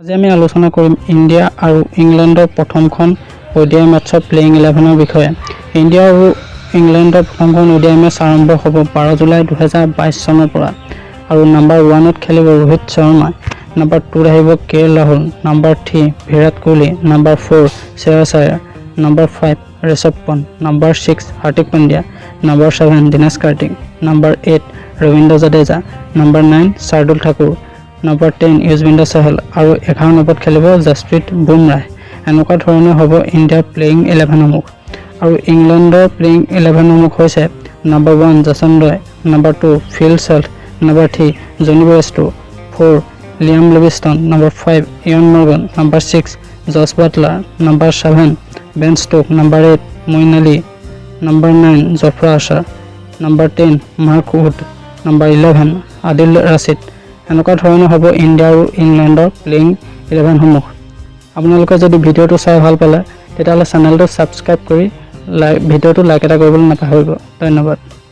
আজি আমি আলোচনা কৰিম ইণ্ডিয়া আৰু ইংলেণ্ডৰ প্ৰথমখন অ'ডিআই মেটছৰ প্লেয়িং ইলেভেনৰ বিষয়ে। ইণ্ডিয়া আৰু ইংলেণ্ডৰ প্ৰথমখন অ'ডিআই মেটছ আৰম্ভ হ'ব 12 জুলাই 2022 চনৰ পৰা আৰু নাম্বাৰ ওৱানত খেলিব ৰোহিত শৰ্মা, নাম্বাৰ টুত আহিব K L Rahul, number three Virat Kohli, number four Shreyas Iyer, number five Rishabh Pant, number six Hardik Pandya, number seven Dinesh Kartik, number eight Rabindra Jadeja, number nine Shardul Thakur, number 10 Yuzvendra Chahal আৰু 11 নম্বৰত খেলিব জাছপ্ৰীত বুমৰাহ। এনেকুৱা ধৰণৰ হ'ব ইণ্ডিয়াৰ playing ইলেভেনসমূহ। আৰু ইংলেণ্ডৰ playing ইলেভেনসমূহ হৈছে number one জেছন Roy, number two Phil Salt, number three Jonny Bairstow, four Liam Livingstone, number five Eoin Morgan, number six Jos Buttler, number seven Ben stroke, number eight Moin Ali, number nine Jofra Archer, number 10 mark would, number 11 Adil Rashid. এনেকুৱা ধৰণৰ হ'ব India আৰু ইংলেণ্ডৰ playing ইলেভেনসমূহ। আপোনালোকে যদি ভিডিঅ'টো চাই ভাল পালে, তেতিয়াহ'লে চেনেলটো ছাবস্ক্ৰাইব কৰি লাইক ভিডিঅ'টো লাইক এটা কৰিবলৈ নাপাহৰিব। ধন্যবাদ।